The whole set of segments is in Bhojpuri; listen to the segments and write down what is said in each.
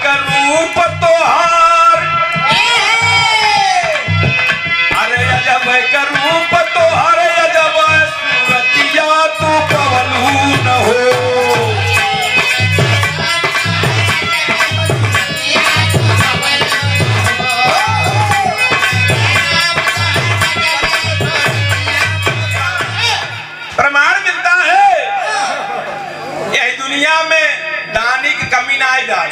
का रूप तोहार, अरे अजब का रूप तोहार, अजब सूरतिया तू पवलू न हो। प्रमाण मिलता है यही दुनिया में दानी की कमी ना आई जाए,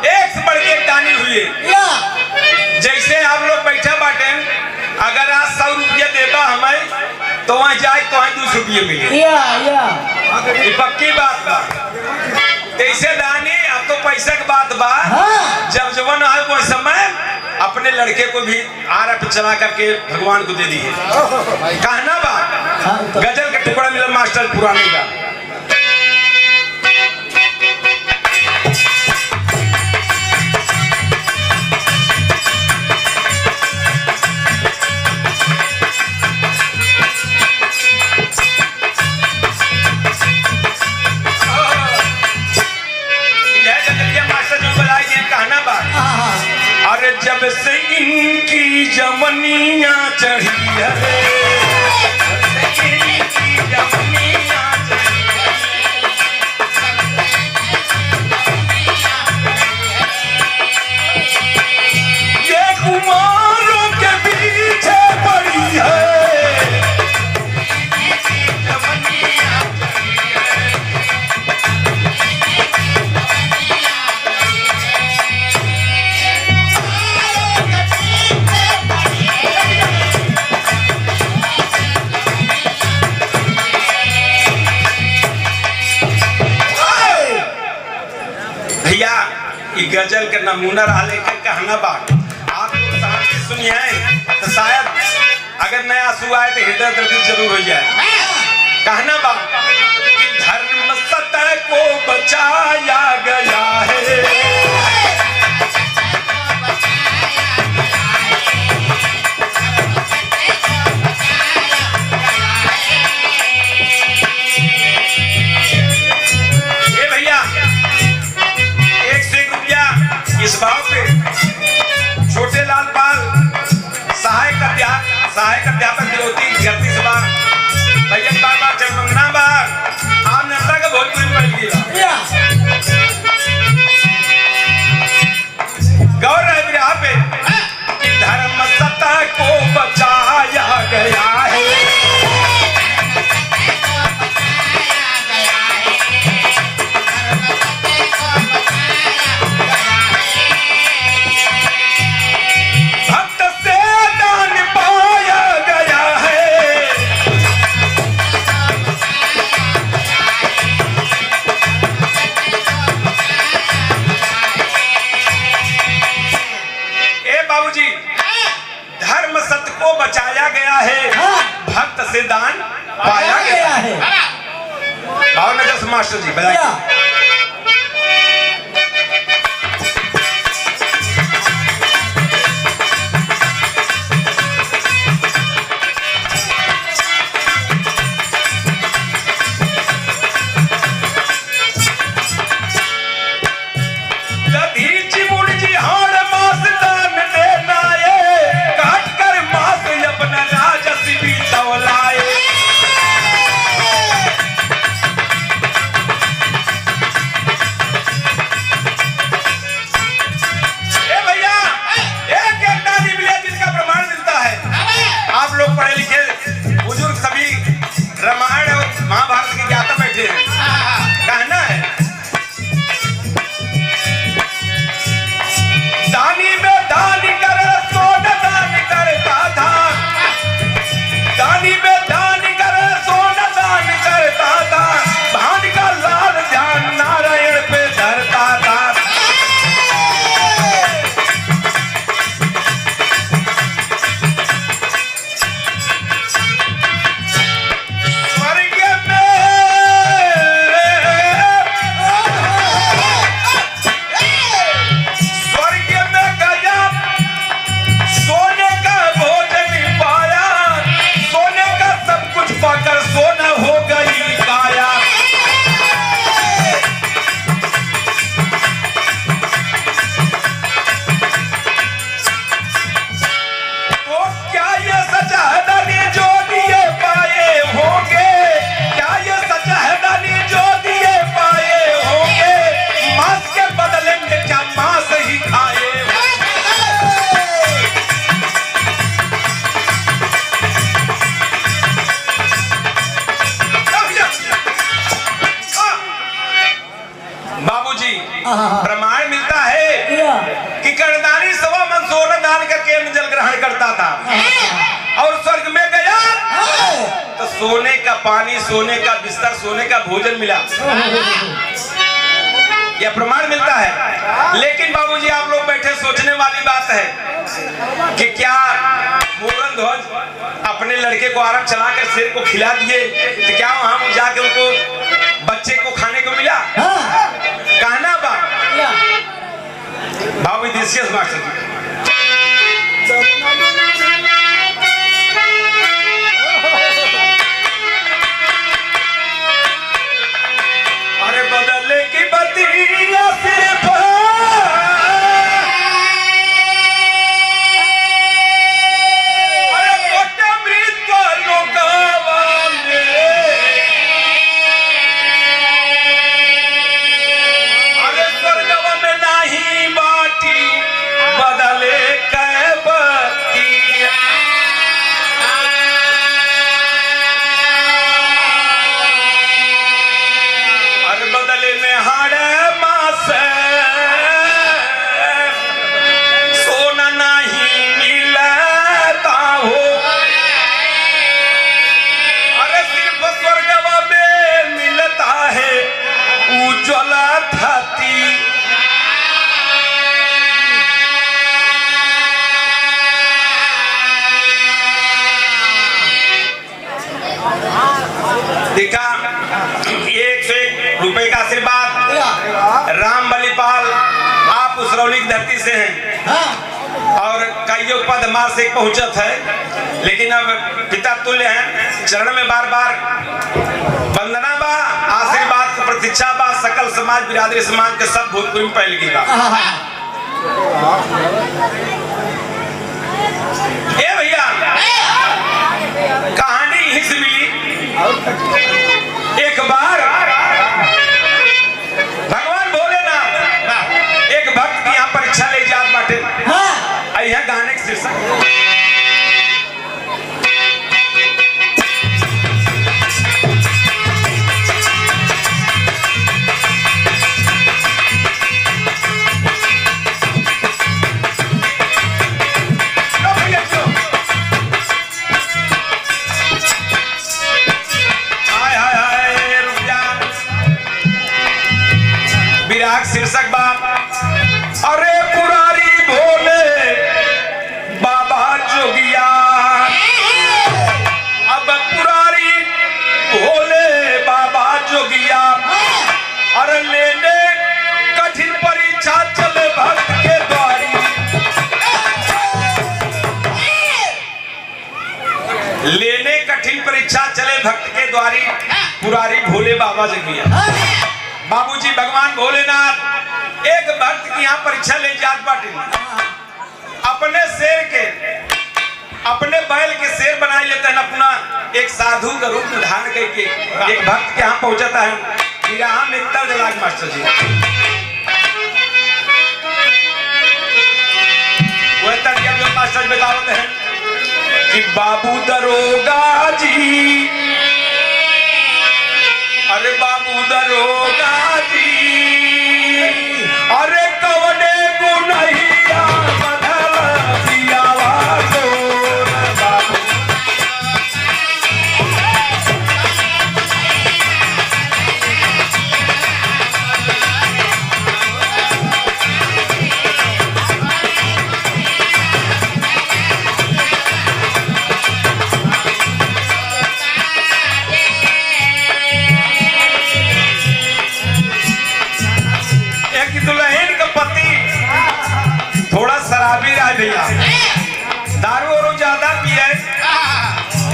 एक से बढ़ के एक दानी हुए। जैसे आप लोग बैठा बाटे, अगर आज 100 रुपया देबा हमें तो वहाँ जाए तो वहाँ 200 रुपये मिले, ये पक्की बात बा। जैसे दानी, अब तो पैसा के बात बा, जब जवन है वो समय अपने लड़के को भी आरा पे चला करके भगवान को दे दिए। कहना बा, गजल का टुकड़ा मिला मास्टर पुराने का। यह गजलिया मास्टर जो बताए गए, कहना बा, अरे जब से इनकी जमनिया चढ़ी है, जब से इनकी जमनिया चढ़ी है, ये कुमारों के पीछे पड़ी है, इनकी जमनिया चढ़ी है। भैया ये गजल के नमूना रहा लेकर कहना बा, आप लोग शांति सुनिए तो शायद अगर नया आंसू आए तो हृदय दर्द जरूर हो जाए। कहना बा कि धर्म सतह को बचाया गया है, ये भैया 1 से 1 रुपया इस भाव पे छोटे लाल पाल सहायक अध्यापक विरोधी धरती सभा भैया बार बार चरमंगना बार आम जनता का भोजपुरी पड़ गया। गौर रहे विरहा पे कि धर्म सत्ता को बचाया गया है, भक्त से दान पाया गया है, ए बाबूजी धर्म सत्य को बचाया गया है, भक्त से दान पाया गया है। भाव नजर मास्टर जी बजाइए। दधीची मुर्जी हाड़ मास दान देना ये, काट कर मास अपना राजस भी तौलाए। करता था और स्वर्ग में गया तो सोने का पानी, सोने का बिस्तर, सोने का भोजन मिला। यह प्रमाण मिलता है। लेकिन बाबूजी आप लोग बैठे सोचने वाली बात है कि क्या मोरन ध्वज अपने लड़के को आरब चलाकर शेर को खिला दिए तो क्या वहां जाके उनको बच्चे को खाने को मिला? कहना बा बाबू देसियस मास्टर जी। अरे बदले की बतिया सिर्फ अरे मोटे मृत लोकवा में, अरे स्वर्गवा में नहीं बाटी बदले कै बतिया। अरे बदले में हाड़ मास सोना नहीं मिलता हो, अरे सिर्फ स्वर्गवा में मिलता है उज्ज्वल थती। देखा 101 रुपए का आशीर्वाद। राम बलिपाल आप उसरौली की धरती से हैं और कईयों पद माँ से पहुंचत है, लेकिन अब पिता तुल्य हैं, चरण में बार बार वंदना बा, आशीर्वाद की प्रतीक्षा बा, सकल समाज बिरादरी समाज के सब भूतपूर्व में पहल की बा। ए भैया कहानी यहीं से मिली। एक बार भगवान भोलेनाथ एक भक्त की यहाँ परीक्षा ले जात बाटे। यहाँ गाने के शीर्षक लो भैया चलो। हाय हाय हाय रुक जा। विराग शीर्षक बाप। अरे पुरारी भोले बाबा जोगिया, अब पुरारी भोले बाबा जोगिया, अरे लेने कठिन परीक्षा चले भक्त के द्वारी। लेने कठिन परीक्षा चले भक्त के द्वारी, पुरारी भोले बाबा जोगिया। बाबूजी भगवान भोलेनाथ एक भक्त की यहाँ परीक्षा ले जात बाटे। अपने शेर के, अपने बैल के शेर बना लेते हैं, अपना एक साधु का रूप धारण करके एक भक्त के यहाँ पहुंचाता है। विराम में तर्ज लाग मास्टर जी। वह तर्ज जो मास्टर जी बताते हैं कि बाबू दरोगा जी, अरे बाबू दरोगा जी, अरे कवने गुनहिया बदल दियावा तोर बाबू। एक दुल्हन का पति थोड़ा शराबी रहा भैया, दारू और ज्यादा पिए,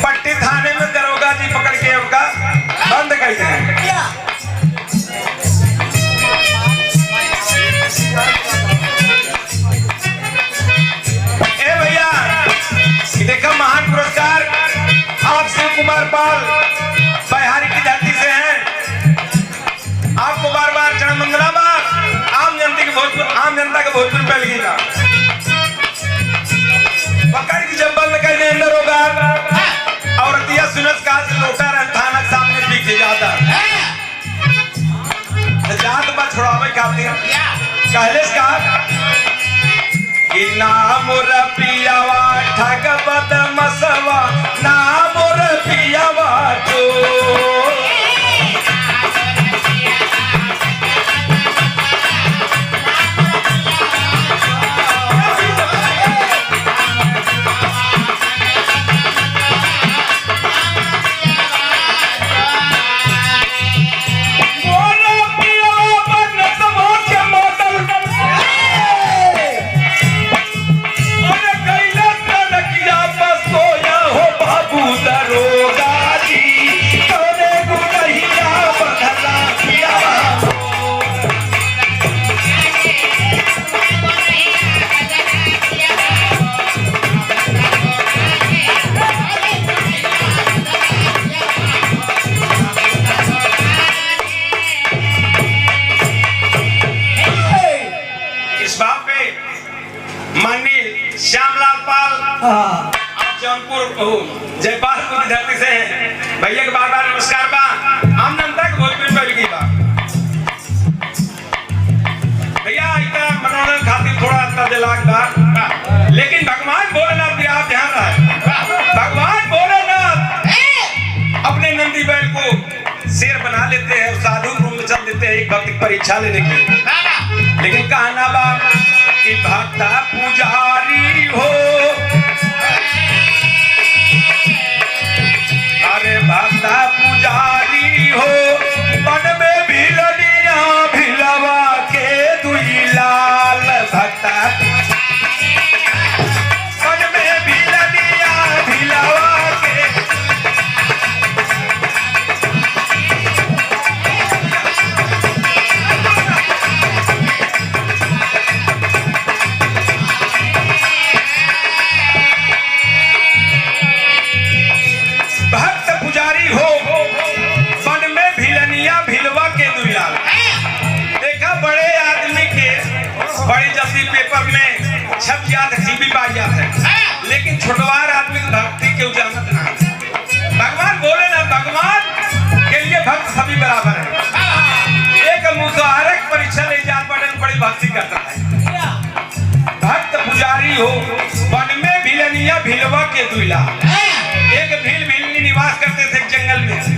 पट्टी थाने में दरोगा जी पकड़ के उनका बंद कर दिए। ए भैया देखा महान पुरस्कार आप शिव कुमार पाल बिहारी की धरती से हैं, आपको बार बार चरण वंदना बा। आम जनता के भोजपुर, आम जनता के भोजपुर फैल गई का पकड़ की जब बंद कर दे अंदर होगा औरतिया सुनत का लोटा रन थाना के सामने पी के जाता तो जात बा छुड़ावे खातिर कहले का कि नाम रपियावा ठग बदमसवा, नाम रपियावा तो। मोर पियावा बदमसवा के मॉडल। अरे कैला तनकिया बसोया हो बाबू दरोगा जी, तोरे गुनहिया बदला पियावा। इस बात पे माननीय श्यामलाल पाल, आप जौनपुर जयपालपुर की धरती से हैं, भैया के बार बार नमस्कार बा। हम जनता के भोजपुरी पहल की बा भैया, इतना मनोरंजन खातिर थोड़ा सा दिलाक बा, लेकिन भगवान भोलेनाथ भी आप ध्यान रहे, भगवान भोलेनाथ अपने नंदी बैल को शेर बना लेते हैं और साधु रूप में चल देते हैं एक भक्त की परीक्षा लेने के लिए। लेकिन कहना बा कि भक्ता पुजारी हो, अरे भक्ता पुजारी हो, मन में भिलनिया भिलवा के दुई लाल। भक्ता मन में भिलनिया भिलवा के। भक्त पुजारी हो, मन में भिलनिया भिलवा के दुलाल। देखा बड़े आदमी के बड़ी जल्दी पेपर में छप जात, टीवी पर आ जात है, लेकिन छोटवार आदमी की भक्ति के जानत ना। भगवान बोले ना, भगवान के लिए भक्त सभी बराबर है। एक मुसहरक परीक्षा ले जात बड़े बड़ी भक्ति करता है। भक्त पुजारी हो, वन में भिलनिया भिलवा के दुलाल। एक भील भीलनी निवास करते थे जंगल में।